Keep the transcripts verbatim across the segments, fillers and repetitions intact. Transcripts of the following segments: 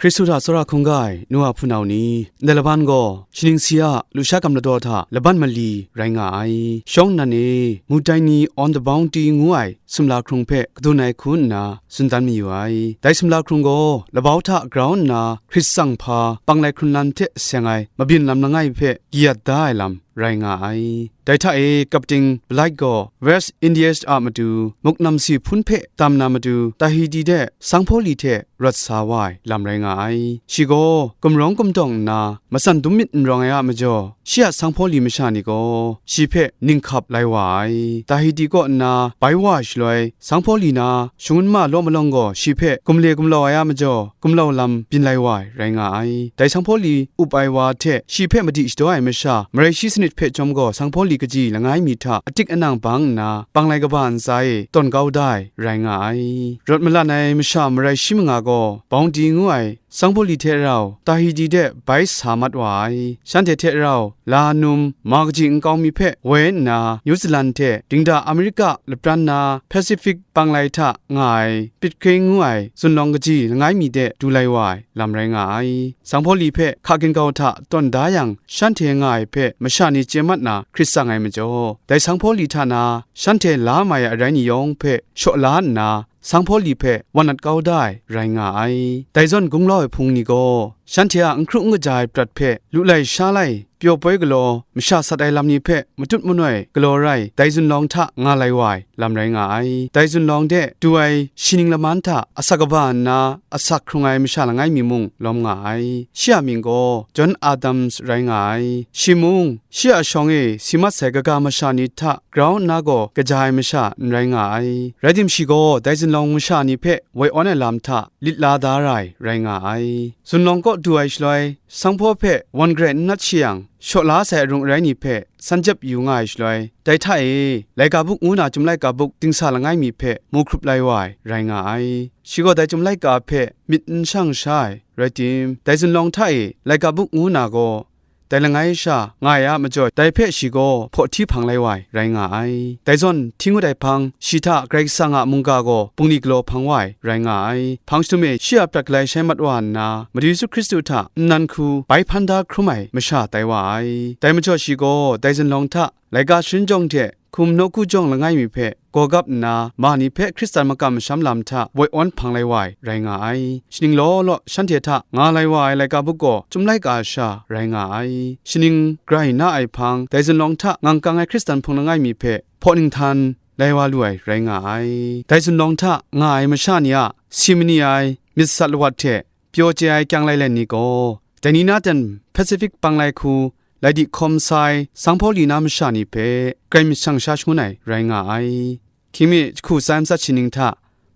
Hkristu hta tsawra hkungga ai nu wa hpunau ni, ndai laban gaw, shaning si a lusha gam ladaw hta laban mali rai nga ai. Shawng nnan e, Mutdaini on the Bounty ngu ai sumla hkrung hpe kadun ai hku nna tsun dan mayu ai. Dai sumla hkrung gaw, labau hta grau nna hkrit tsang hpa panglai hkrunlan hte seng ai mabyin lam langai hpe kayat da ai lam rai nga ai. Dai hta e, Captain Blake gaw West Indies a matu, muk namsi hpun hpe tam na matu, Tahiti de sanghpaw li hte rawt sa wa ai lam rai nga ai. Shi gaw gumrawng gumtawng nna, matsan dum myit n rawng ai a majaw, shi a sanghpaw li masha ni gaw shi hpe ninghkap lai wa ai. Tahiti kaw nna bai wa ai shaloi, sanghpaw li na shangun ma law malawng gaw shi hpe gumle gumlau ai a majaw, gumlau lam byin lai wa ai rai nga ai. Dai sanghpaw li up ai wa hte shi hpe madi shadaw ai masha, marai shi sanit hpe chyawm gaw sanghpaw li kaji langai mi hta atik anang bang nna, panglai kaba ntsa e tawn kau da ai rai nga ai. Rawt malan ai masha marai shi manga gaw, Bounty ngu ai sanghpaw li hte rau Tahiti de bai sa mat wa ai. Shanhte hte rau la num ma kaji nkau mi hpe woi nna, New Zealand hte dingda Amerika lapran na Pacific panglai hta nga ai Pitcairn ngu ai zunlawng kaji langai mi de du lai wa ai lam rai nga ai. Sanghpaw li hpe hka ginkau hta tawn da yang, shanhte nga ai hpe masha ni chye mat na hkrit tsang ai majaw, dai sanghpaw li hta na shanhte la mai ai arai ni yawng hpe shaw la nna, sanghpaw li hpe wan nat kau da ai rai nga ai. Dai zawn gunglau ai hpung ni gaw, shanhte a n hkru n kaja ai prat hpe lu lai sha lai, pyaw poi galaw, masha sat ai lam ni hpe matut manoi galaw rai, dai zunlawng hta nga lai wa ai lam rai nga ai. Dai zunlawng de du ai shi ning laman hta asak kaba nna asak hkrung ai masha langai mi mung lawm nga ai. Shi a mying gaw John Adams rai nga ai. Shi mung, shi a shawng e si mat sai kaga masha ni hta grau nna gaw kaja ai masha n rai nga ai. Rai tim, shi gaw dai zunlawng masha ni hpe woi awn ai lam hta lit la da ra ai rai nga ai. Zunlawng kaw du ai shaloi, sanghpaw hpe wan garai n nat shi yang, shaw la sai arung arai ni hpe san jep yu nga ai shaloi, dai hta e, laika buk ngu na Chyum laika buk dingsa langai mi hpe mu hkrup lai wa ai rai nga ai. Shi gaw dai Chyum laika hpe myit n shang sha ai, rai tim, dai zunlawng hta e, laika buk ngu na gaw, dai langai sha nga ai a majaw, dai hpe shi gaw hpaw hti hpang lai wa ai rai nga ai. Dai zawn, hti ngut ai hpang, shi hta Karai Kasang a mungga gaw bungli galaw hpang wa ai rai nga ai. Hpang shadum e shi a prat galai shai mat wa nna, Madu Yesu Hkristu hta nnan hku bai hpan da hkrum ai masha tai wa ai. Dai majaw, shi gaw dai zunlawng hta laika sharin jawng hte hkum nawku jawng langai mi hpe gawgap nna, ma ni hpe Hkristan makam masham lam hta woi awn hpang lai wa ai rai nga ai. Shaning law law shanhte hta nga lai wa ai laika buk gaw Chyum laika sha rai nga ai. Shaning grai na ai hpang, dai zunlawng hta ngang kang ai Hkristan hpung langai mi hpe hpaw ninghtan lai wa lu ai rai nga ai. Dai zunlawng hta nga ai masha ni a si mani ai myit sat lawat hte pyaw chye ai kyang lailen ni gaw, dai ni na ten Pacific panglai hku lai di hkawm sa ai sanghpaw li na masha ni hpe grai myit shang sha shangun ai rai nga ai. Hkying mi jahku tsa ai matsat shi ning hta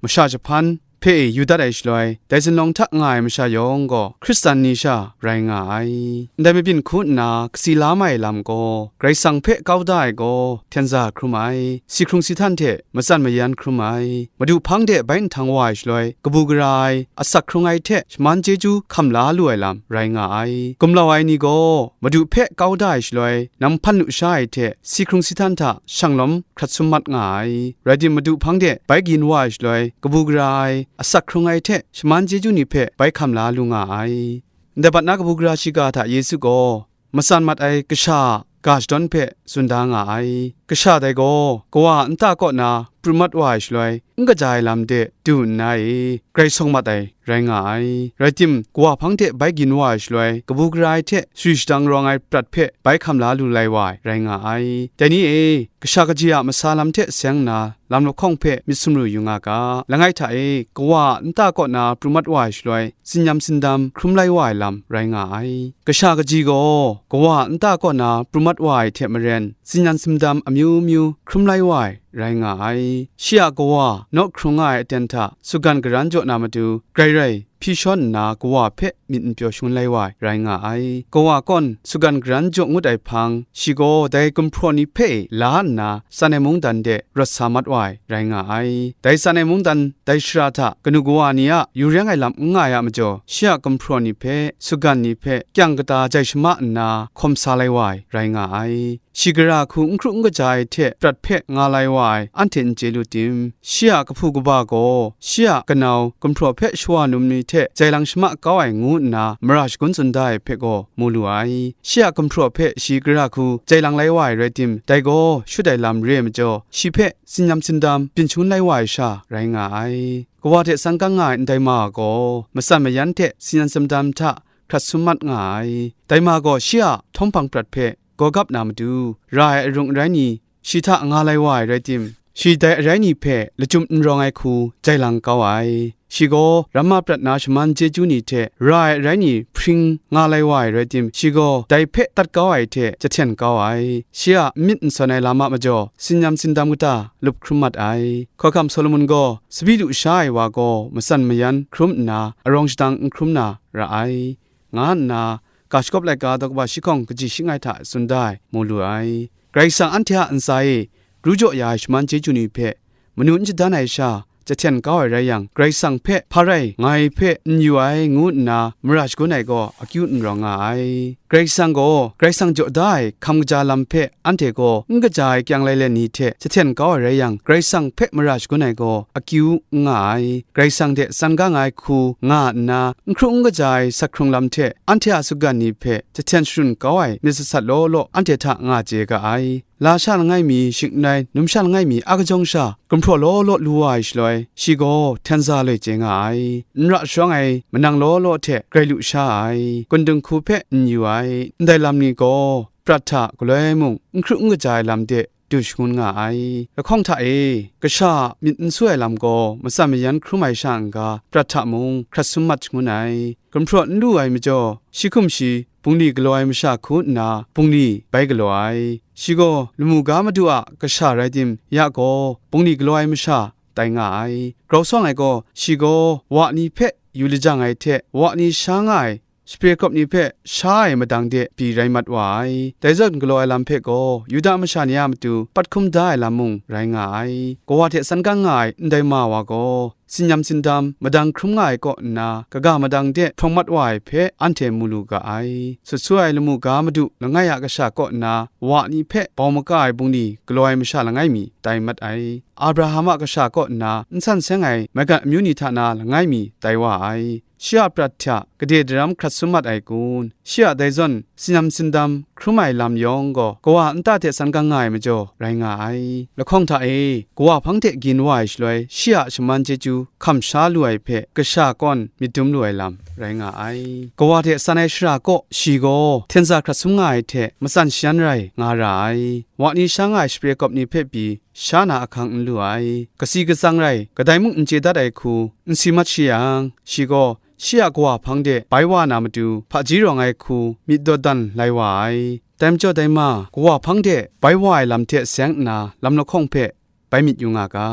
masha jahpan hpe e yu dat ai shaloi, dai zunlawng hta nga ai masha yawng gaw Hkristan ni sha rai nga ai. Ndai mabyin hku nna kasi la mai ai lam gaw, Karai Kasang hpe kau da ai gaw hten za hkrum ai, si hkrung si htan hte matsan mayan hkrum ai, Madu hpang de bai nhtang wa ai shaloi, kabu gara ai, asak hkrung ai hte shaman chyeju hkam la lu ai lam rai nga ai. Gumlau ai ni gaw, Madu hpe kau da ai shaloi, nang hpan lu sha ai hte si hkrung si htan hta shanglawm hkrat sum mat nga ai. Rai tim, Madu hpang de bai gin wa ai shaloi, kabu gara ai, asak hkrung ai hte shaman chyeju ni hpe bai hkam la lu nga ai. Ndai bat na kabu gara shiga hta Yesu gaw, matsan mat ai kasha a ga shadawn hpe tsun da nga ai. Kasha dai gaw kawa a nta kaw na pru mat wa ai shaloi, n kaja ai lam de du nna e, grai sawng mat ai rai nga ai. Rai tim, kawa hpang de bai gin wa ai shaloi, kabu gara ai hte sari shadang rawng ai prat hpe bai hkam la lu lai wa ai rai nga ai. Dai ni e, kasha kaji a masa lam hte seng nna, lam lahkawng hpe myit sumru yu nga ga. Langai hta e, kawa a nta kaw na pru mat wa ai shaloi, tsinyam tsindam hkrum lai wa ai lam rai nga ai. Kasha kaji gaw kawa a nta kaw na pru mat wa ai hte maren, tsinyam tsindam amyu myu hkrum lai wa ai rai nga ai. Shi a kawa naw hkrung nga ai aten hta sugan garan jaw na matu, grai rai hpyi shawn nna kawa hpe myit n pyaw shangun lai wa ai rai nga ai. Kawa kawn sugan garan jaw ngut ai hpang, shi gaw dai gumhpraw ni hpe la nna tsan ai mungdan de rawt sa mat wa ai rai nga ai. Dai tsan ai mungdan dai shara hta kanu kawa ni a yu reng ai lam n nga ai a majaw, shi a gumhpraw ni hpe, sugan ni hpe, kyang kata jai shama nna hkawm sa lai wa ai rai nga ai. Shi gara hku n hkru n kaja ai hte prat hpe nga lai wa ai anhte n chye lu tim? Shi a kahpu kaba gaw, shi a kanau gumhpraw hpe shawa num ni hte jai lang shama kau ai ngu nna mara shagun tsun da ai hpe gaw mu lu ai. Shi a gumhpraw hpe shi gara hku jai lang lai wa ai rai tim, dai gaw shut ai lam re ai majaw, shi hpe sinyam sindam byin shangun lai wa ai sha rai nga ai. Kawa hte san kang nga ai ndai ma gaw, matsan mayan hte sinyam sindam hta hkrat sum mat nga ai. Dai ma gaw shi a htawm hpang prat hpe gawgap na matu, ra ai arung arai ni, shi hta nga lai wa ai rai tim, shi dai arai ni hpe lachyum n rawng ai hku jai lang kau ai. Shi gaw ramma prat na shaman chyeju ni hte ra ai arai ni hpring nga lai wa ai rai tim, shi gaw dai hpe tat kau ai hte jahten kau ai. Shi a nmyit n sawn ai lam a majaw, sinyam sindam kata lup hkrum mat ai. Hkawhkam Solomon gaw, sabi lu sha ai wa gaw matsan mayan hkrum nna, arawng shadang n hkrum na ra ai, nga nna, ga shagawp laika daw kaba shi hkawng kaji shi ngai hta tsun da ai, mu lu ai. Karai Kasang anhte a ntsa e ru jaw ya ai shaman chyeju ni hpe manu n shadan ai sha, jahten kau ai rai yang, Karai Kasang hpe hpa rai ngai hpe n yu ai, ngu nna mara shagun ai gaw akyu n rawng nga ai. Karai Kasang gaw, Karai Kasang jaw da ai hkam kaja lam hpe anhte gaw n kaja ai kyang lailen ni hte jahten kau ai rai yang, Karai Kasang hpe mara shagun ai gaw akyu n nga ai. Karai Kasang hte san kang ai hku nga nna, n hkru n kaja ai sak hkrung lam hte anhte a sutgan ni hpe jahten sharun kau ai myit sat sat law law anhte hta nga chye ga ai. Lasha langai mi, shing n rai, numsha langai mi a kajawng sha gumhpraw law law lu wa ai shaloi, shi gaw htenza loi chye nga ai. N ra sharawng ai manang law law hte grai lu sha ai, kun dinghku hpe n yu ai, ndai lam ni gaw prat hta galoi mung n hkru n kaja ai lam de du shangun nga ai. Lahkawng hta e, kasha a myit n su ai lam gaw matsan mayan hkrum ai sha n-ga, prat hta mung hkrat sum mat shangun ai. Gumhpraw n lu ai majaw, shi hkum shi bungli galaw ai masha hku nna bungli bai galaw ai. Shi gaw lamu ga madu a kasha rai tim, ya gaw bungli galaw ai masha tai nga ai. Grau sawng ai gaw, shi gaw wa ni hpe yu lajang ai hte, wa ni sha nga ai shapre kawp ni hpe sha ai madang de pyi rai mat wa ai. Dai zawn galaw ai lam hpe gaw, Yuda masha ni a matu pat hkum da ai lam mung rai nga ai. Kawa hte san kang nga ai ndai ma wa gaw, sinyam sindam madang hkrum nga ai kaw nna, kaga madang de hprawng mat wa ai hpe anhte mu lu ga ai. Sut su ai lamu ga madu langai a kasha kaw nna, wa ni hpe bau maka ai bungli galaw ai masha langai mi tai mat ai. Abraham a kasha kaw nna n san seng ai maigan amyu ni hta na langai mi tai wa ai. Shi a prat hta gade daram hkrat sum mat ai kun? Shi a dai zawn sinyam sindam hkrum ai lam yawng gaw, kawa nta hte san kang nga ai majaw rai nga ai. Lahkawng hta e, kawa hpang de gin wa ai shaloi, shi a shaman chyeju hkam sha lu ai hpe, kasha kawn myit dum lu ai lam rai nga ai. Kawa hte san ai shara kaw shi gaw htenza hkrat sum nga ai hte, matsan shayan rai nga ra ai. Wa ni sha nga ai shapre kawp ni hpe pyi, sha na ahkang n lu ai. Kasi katsang rai, kadai mung n chye dat ai hku n si mat shi yang, shi gaw shi a kawa hpang de bai wa na matu, hpaji rawng ai hku myit dawdan lai wa ai. Dai majaw dai ma, kawa hpang de bai wa ai lam hte seng nna, lam lahkawng hpe bai myit yu nga ga.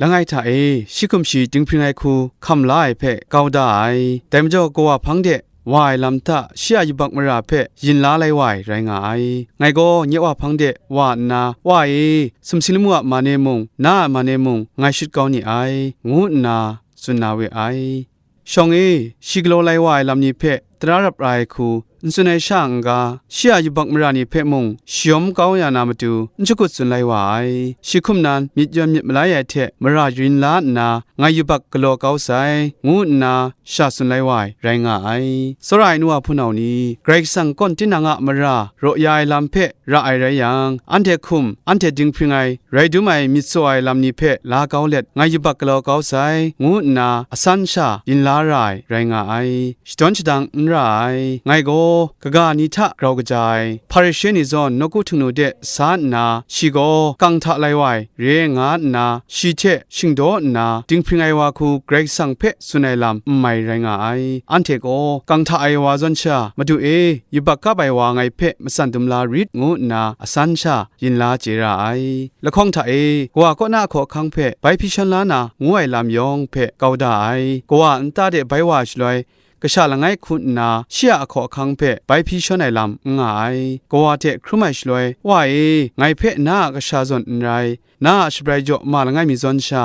Langai hta e, shi hkum shi dinghpring ai hku hkam la ai hpe kau da ai. Dai majaw, kawa hpang de wa ai lam hta shi a yubak mara hpe yin la lai wa ai rai nga ai. Ngai gaw nye wa hpang de wa nna, "Wa e, sumsing lamu a man e mung, na a man e mung, ngai shut kau ni ai," ngu nna tsun na we ai. Shawng e, shi galaw lai wa ai lam ni hpe tara rap ra ai hku n tsun ai sha n-ga, shi a yubak mara ni hpe mung shayawm kau ya na matu n shakut tsun lai wa ai. Shi hkum nan myit yawn myit malai ai hte mara yin la nna, ngai yubak galaw kau sai, ngu nna sha tsun lai wa ai rai nga ai. Tsawra ai nu wa hpunau ni, Karai Kasang kawn tinang a mara raw ya ai lam hpe ra ai rai yang, anhte hkum, anhte dinghpring ai, rai dum ai myit tsaw ai lam ni hpe la kau let, ngai yubak galaw kau sai, ngu nna asan sha yin la ra ai rai nga ai. Shadawn shadang n ra ai. Ngai gaw kaga ni hta grau kaja ai Hparishe ni zawn nawku htingnu de sa nna, shi gaw kang hta lai wa ai re nga nna, shi hte shingdaw nna, dinghpring ai wa hku Karai Kasang hpe tsun ai lam n mai rai nga ai. Anhte gaw, "Kang hta ai wa zawn sha, Madu e, yubak kap ai wa ngai hpe matsan dum la rit," ngu nna asan sha yin la chye ra ai. Lahkawng hta e, kawa kaw na hkaw ahkang hpe bai hpyi shawn la na ngu ai lam yawng hpe kau da ai. Kawa nta de bai wa ai shaloi, kasha langai hku nna shi a ahkaw ahkang hpe bai hpyi shawn ai lam n nga ai. Kawa hte hkrum ai shaloi, "Wa e, ngai hpe na a kasha zawn n rai, na a shabrai jaw ma langai mi zawn sha,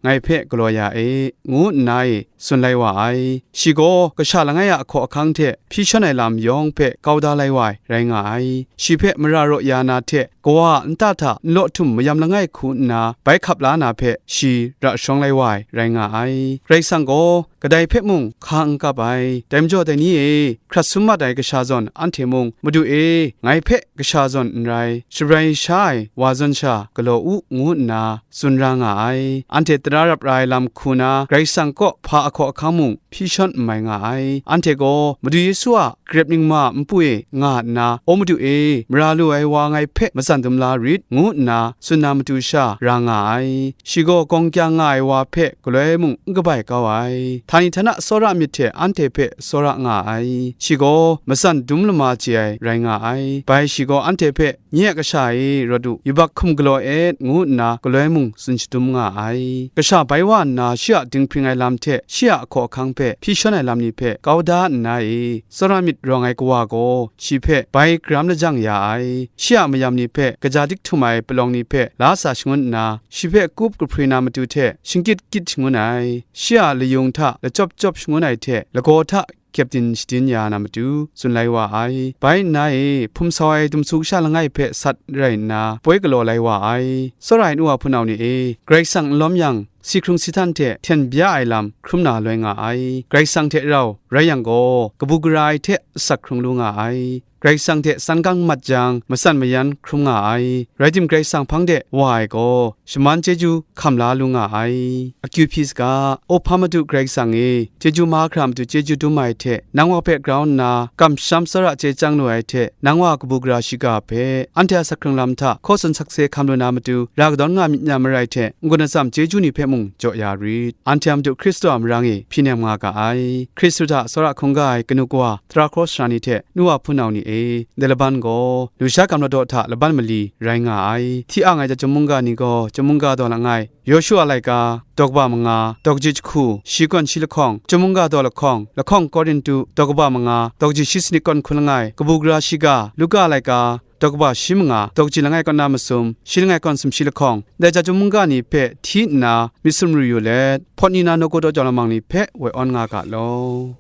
ngai hpe galaw ya e, ngu nna e tsun lai wa ai. Shi gaw kasha langai a ahkaw ahkang hte hpyi shawn ai lam yawng hpe kau da lai wa ai, rai nga ai. Shi hpe mara raw ya na hte kawa a nta hta nlaw htum mayam langai hku nna bai hkap la na hpe shi ra shawng lai wa ai, rai nga ai. Karai Kasang gaw kadai hpe mung hka n kap ai. Dai majaw, dai ni e, hkrat sum mat ai kasha zawn anhte mung, Madu e, ngai hpe kasha zawn n rai, shabrai sha ai wa zawn sha galaw u, ngu nna tsun ra nga ai. Anhte tara rap ra ai lam hku na, Karai Kasang kaw hpa ahkaw ahkang mung hpyi shawn n mai nga ai. Anhte gaw Madu Yesu a garep ningma npu e nga nna, "O Madu e, mara lu ai wa ngai hpe matsan dum la rit," ngu nna tsun na matu sha ra nga ai. Shi gaw gawng kyang nga ai wa hpe galoi mung n kabai kau ai. Htani htana tsawra myit hte anhte hpe tsawra nga ai. Shi gaw matsan dum lama chye ai rai nga ai. Bai shi gaw anhte hpe, "Nye a kasha e, rawt u, yubak hkum galaw et," ngu nna galoi mung tsun shadum nga ai. Kasha bai wa nna shi a dinghpring ai lam hte shi a ahkaw ahkang hpe hpyi shawn ai lam ni hpe kau da nna e, tsawra myit rawng ai kawa gaw shi hpe bai karam lajang ya ai. Shi a mayam ni hpe kaja dik htum ai palawng ni hpe la sa shangun nna, shi hpe kup kahpri na matu hte shingkyit kyit shangun ai. Shi a layung hta lachyawp chyawp shangun ai hte lagaw hta kyepdin shadin ya na matu tsun lai wa ai. Bai nna e, hpum sau ai dumsu kasha langai hpe sat rai nna, poi galaw lai wa ai. Tsawra ai nu wa hpunau ni e, Karai Kasang n lawm yang, si hkrung si htan hte hten bya ai lam hkrum na loi nga ai. Karai Kasang hte rau rai yang gaw, kabu gara ai hte asak hkrung lu nga ai. Karai Kasang hte san gang mat jang, matsan mayan hkrum nga ai. Rai tim, Karai Kasang hpang de wa ai gaw, shaman chyeju hkam la lu nga ai. Akyu hpyi saga, O hpa Madu Karai Kasang e, chyeju mahkra matu chyeju dum ai hte, nang wa hpe grau nna kamsham tsawra chye chyang lu ai hte, nang wa kabu gara shiga hpe, anhte a sak hkrung lam hta hkaw tsun sakse hkam lu na matu, ra kadawn nga myit na marai hte, n-gun atsam chyeju ni hpe mung jaw ya rit. Anhte a Madu Hkristu a marang e hpyi nem nga ga ai. Hkristu hta tsawra hkungga ai kanu kawa, tara hkraw sara ni hte, nu wa hpunau ni e, ndai laban gaw, lusha gam ladaw hta laban mali rai nga ai. Hti ang ai chyum mungga ni gaw, chyum mungga daw langai, Yawshu a laika, daw kaba manga, daw kaji jahku, shi kawn shi lahkawng, chyum mungga daw lahkawng, lahkawng Korintu, daw kaba manga, daw kaji shi sanit kawn hkun langai, kabu gara shiga, Luka a laika, daw kaba shi manga, daw kaji langai kawn na masum, shi langai kawn sumshi lahkawng, dai chyum mungga ni hpe hti nna myit sumru yu let, hpawt ni na nawku daw jau lamang ni hpe woi awn nga ga law.